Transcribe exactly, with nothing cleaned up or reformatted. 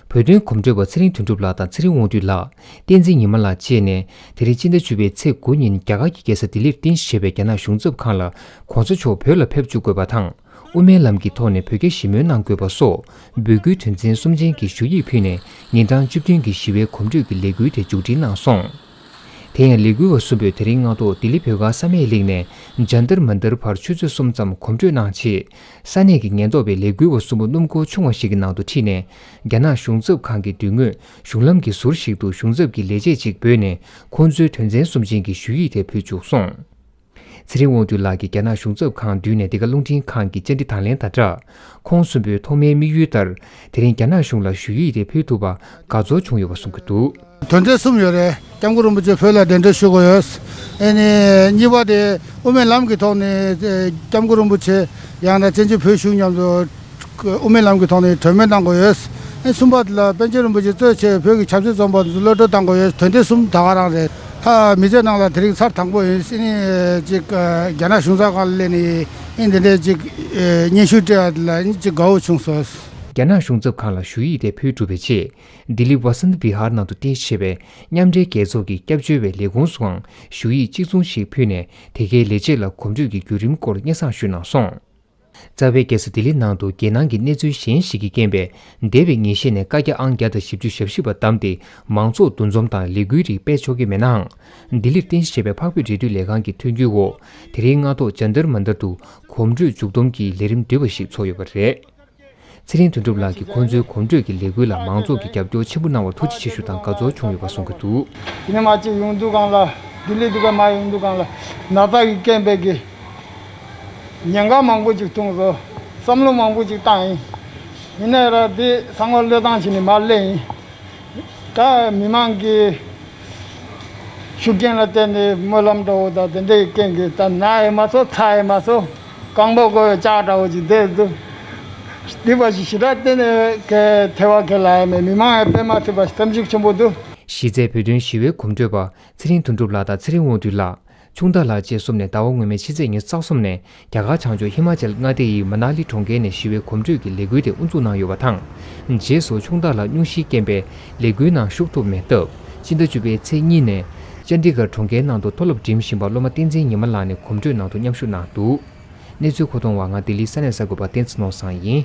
བོད་དོན་གོམ་བགྲོད་པ་ཚེ་རིང་དོན་གྲུབ་ལགས་དང་ཚེ་རིང་དབང་འདུས་ལགས། བསྟན་འཛིན་ཉི་མ་ལགས་བཅས་ནས་དེ་རིང་སྤྱི་ཟླ་བཅུ་པའི་ཚེས་དགུ་ཉིན་རྒྱ་གར་གྱི་རྒྱལ་ས་ལྡི་ལིར་རྟེན་གཞི་བྱས་པའི་རྒྱ་ནག་གཞུང་ཚབ་ཁང་ལ་༸གོང་ས་མཆོག་བོད་ལ་ཕེབས་བཅུག་དགོས་པ་དང་། དབུ་མའི་ལམ་གྱི་ཐོག་ནས་བོད་རྒྱ་ཞི་མོལ་གནང་དགོས་པ་སོགས་འབོད་སྐུལ་དོན་ཚན་གསུམ་ཅན་གྱི་ཞུ་ཡིག་ཕུལ་ནས་ཉིན་གྲངས་བཅུ་བདུན་གྱི་ཞི་བའི་གོམ་བགྲོད་ཀྱི་ལས་འགུལ་དེ་མཇུག་སྒྲིལ་གནང་སོང་། དེ་ཡང་ལས་འགུལ་བ་གསུམ་པོས་དེ་རིང་སྔ་དྲོ་ལྡི་ལི་བོད་སྒར་བསམ་ཡས་གླིང་ནས་ཇན་ཏར་མན་ཏར་བར་ཆུ་ཚོད་གསུམ་ཙམ་གོམ་བགྲོད་གནང་རྗེས། ས་གནས་ཀྱི་ཉེན་རྟོག་པས་ལས་འགུལ་བ་གསུམ་པོ་སྣུམ་འཁོར་ཆུང་བ་ཞིག་གི་ནང་དུ་ཁྲིད་ནས་རྒྱ་ནག་གཞུང་ཚབ་ཁང་གི་མདུན་ངོས་གཞུང་ལམ་གྱི་ཟུར་ཞིག་ཏུ་གཞུང་ཚབ་ཀྱི་ལས་བྱེད་ཅིག་འབོད་ནས་ཁོང་ཚོའི་དོན་ཚན་གསུམ་ཅན་གྱི་ཞུ་ཡིག་དེ་ཕུལ་བཅུག་སོང་། ཚེ་རིང་དབང་འདུས་ལགས་ཀྱིས་རྒྱ་ནག་གཞུང་ཚབ་ཁང་མདུན་ནས་འདི་ག་རླུང་འཕྲིན་ཁང་གི་བཅར་འདྲི་དང་ལེན་དང་སྦྲགས། ཁོང་གསུམ་པོའི་ཐོག་མའི་དམིགས་ཡུལ་ལྟར། དེ་རིང་རྒྱ་ནག་གཞུང་ལ་ཞུ་ཡིག་དེ་ཕུལ་ཐུབ་པ་དགའ་ཚོར་བྱུང་ཡོད་པ་གསུང་གི་འདུག། དོན་ཚན་གསུམ་ཡོད་རེད། སྐྱབས་མགོན་རིན་པོ་ཆེ་བོད་ལ་གདན་འདྲེན་ཞུ་དགོས་ཡོད། ཨེ་ནི་གཉིས་པ་དེ་དབུ་མའི་ལམ་གྱི་ཐོག་ནས་ཨེ་སྐྱབས་མགོན་རིན་པོ་ཆེ་ཡང་ན་བཙན་བྱོལ་བོད་གཞུང་མཉམ་དུ་དབུ་མའི་ལམ་གྱི་ཐོག་ནས་གྲོས་མོལ་གནང་དགོས་ཡོད། ཨེ་གསུམ་པ་དེ་ལ་པཎ་ཆེན་རིན་པོ་ཆེ་གཙོས་བྱས་བོད་ཀྱི་ཆབ་སྲིད་བཙོན་པ་ཚོ་གློད་གྲོལ་གཏང་དགོས་ཡོད། དོན་ཚན་གསུམ་ད་ག་རང་རེད། ད་མི་ཚེ་ནང་ལ་དེ་རིང་ཚར་དང་པོ་ཡིན། ཨེ་ནི་ཅིག་རྒྱ་ནག་གཞུང་ཚབ་ཁང་ལ་སླེབས་ནས་ཨེ་འདི་འདྲའི་ཅིག་སྙན་ཞུ་སྤྲད་པ་དེ་ལ་ཨེ་ནི་ཅིག་དགའ་བོ་བྱུང་སོང་། རྒྱ་ནག་གཞུང་ཚབ་ཁང་ལ་ཞུ་ཡིག་དེ་ཕུལ་གྲུབ་པའི་རྗེས། ལྡི་ལི་ཝ་སན་ཏི་བི་ཧར་ནང་དུ་རྟེན་གཞི་བྱས་པའི་མཉམ་འབྲེལ་རྒྱལ་ཚོགས་ཀྱི་སྐྱབས་བཅོལ་བའི་ལས་ཁུངས་སུའང་ཞུ་ཡིག་གཅིག་མཚུངས་ཤིག་ཕུལ་ནས་དེ་གའི་ལས་བྱེད་ལ་གོམ་བགྲོད་ཀྱི་བརྒྱུད་རིམ་སྐོར་སྙན་སེང་ཞུས་གནང་སོང་། རྩ་བའི་རྒྱལ་ས་ལྡི་ལི་ནང་དུ་རྒྱལ་ནང་གི་གནས་ཚུལ་གཞན་ཞིག་གི་རྐྱེན་པས་འདས་པའི་ཉིན་ཤས་ནས་བཀའ་རྒྱ་ཨང་བརྒྱ་དང་བཞི་བཅུ་ཞེ་བཞི་པ་བསྡམས་ཏེ་མང་ཚོགས་འདུ་འཛོམས་དང་ལས་འགུལ་རིགས་སྤེལ་ཆོག་གི་མེད་ནའང་། ལྡི་ལིར་རྟེན་གཞི་བྱས་པའི་འཕགས་བོད་འབྲེལ་མཐུད་ལས་ཁང་གི་མཐུན་འགྱུར་འོག་དེ་རིང་སྔ་དྲོ་ཇན་ཏར་མན་ཏར་དུ་གོམ་བགྲོད་མཇུག་བསྡོམས་ཀྱི་ལས་རིམ་བསྡུས་པ་ཞིག་ཚོགས་ཡོད་པ་རེད། ཚེ་རིང་དོན་གྲུབ་ལགས་ཀྱིས་ཁོང་ཚོའི་གོམ་བགྲོད་ཀྱི་ལས་འགུལ་ལ་མང་ཚོགས་ཀྱིས་རྒྱབ་སྐྱོར་ཆེན་པོ་གནང་བར་ཐུགས་རྗེ་ཆེ་ཞུ་དང་དགའ་ཚོར་བྱུང་ཡོད་པ་གསུང་གི་འདུག། དེ་ནས་མ་གཅིག་ཡོང་དུས་སྒང་ལ་ལྡི་ལི་དུ་ག་མ་ཡོང་དུས་སྒང་ལ་ན་ཚ་གི་རྐྱེན་པས་ཀྱི་ཉེན་ཁ་མང་པོ་ཅིག་མཐོང་སོང་། བསམ་བློ་མང་པོ་ཅིག་བཏང་ཡིན། ཡིན་ནའི་ར་དེ་ཚང་མ་བློས་བཏང་བྱས་ནས་མར་སླེབས་ཡིན། ད་མི་མང་གི་ཤུགས་རྐྱེན་ལ་བརྟེན་ནས་སྨོན་ལམ་འདྲ་བོ་དང་དེ་འདྲའི་རྐྱེན་གྱིས་ད་ན་ཡི་མ་སོང་ཚ་ཡི་མ་སོང་། རྐང་པ་བསྐོར་བའི་ལྕགས་འདྲ་བོ་ཅིག་བསྡད་འདུག། འདི་བ་ཞིག་ཞེ་དྲག་བརྟེན་ནས་གལ་ཐེ་བ་གལ་ལ་ཡ་མེད། མི་མང་ཡང་དཔེ་མ་ཐུབ་པ་བསམ་གཞིག་ཆེན་པོ་འདུག། གཞི་རྩའི་བོད་དོན་ཞི་བའི་གོམ་བགྲོད་པ་ཚེ་རིང་དོན་གྲུབ་ལགས་དང་ཚེ་རིང་དབང་འདུས་ལགས། ཆུང་བདག་ལགས་བཅས་གསུམ་ནས་ཟླ་བ་སྔོན་མའི་ཕྱི་ཚེས་ཉེར་གསུམ་ནས་རྒྱ་གར་བྱང་ཕྱོགས་ཧི་མ་ཅལ་མངའ་སྡེ་ཡི་མ་ན་ལི་གྲོང་ཁྱེར་ནས་ཞི་བའི་གོམ་བགྲོད་ཀྱི་ལས་འགུལ་དེ་དབུ་འཛུགས་གནང་ཡོད་པ་དང་། རྗེས་སུ་ཆུང་བདག་ལགས་སྙུང་གཞིའི་རྐྱེན་པས་ལས་འགུལ་ནང་ཞུགས་ཐུབ་མེད་སྟབས། སྤྱི་ཟླ་བཅུ་པའི་ཚེས་གཉིས་ནས་ཅན་ཌི་གྷར་གྲོང་ཁྱེར་ནང་དུ་མཐོ་སློབ་འགྲིམ་བཞིན་པ་སློབ་མ་བསྟན་འཛིན་ཉི་མ་ལགས་ནས་གོམ་བགྲོད་ནང་དུ་མཉམ་ཞུགས་གནང་འདུག། གནས་ཚུལ་མཁོ་གཏོང་བ་ང་ལྡི་ལི་ས་གནས་གསར་འགོད་པ་བསྟན་འཛིན་ནོར་བཟང་ཡིན།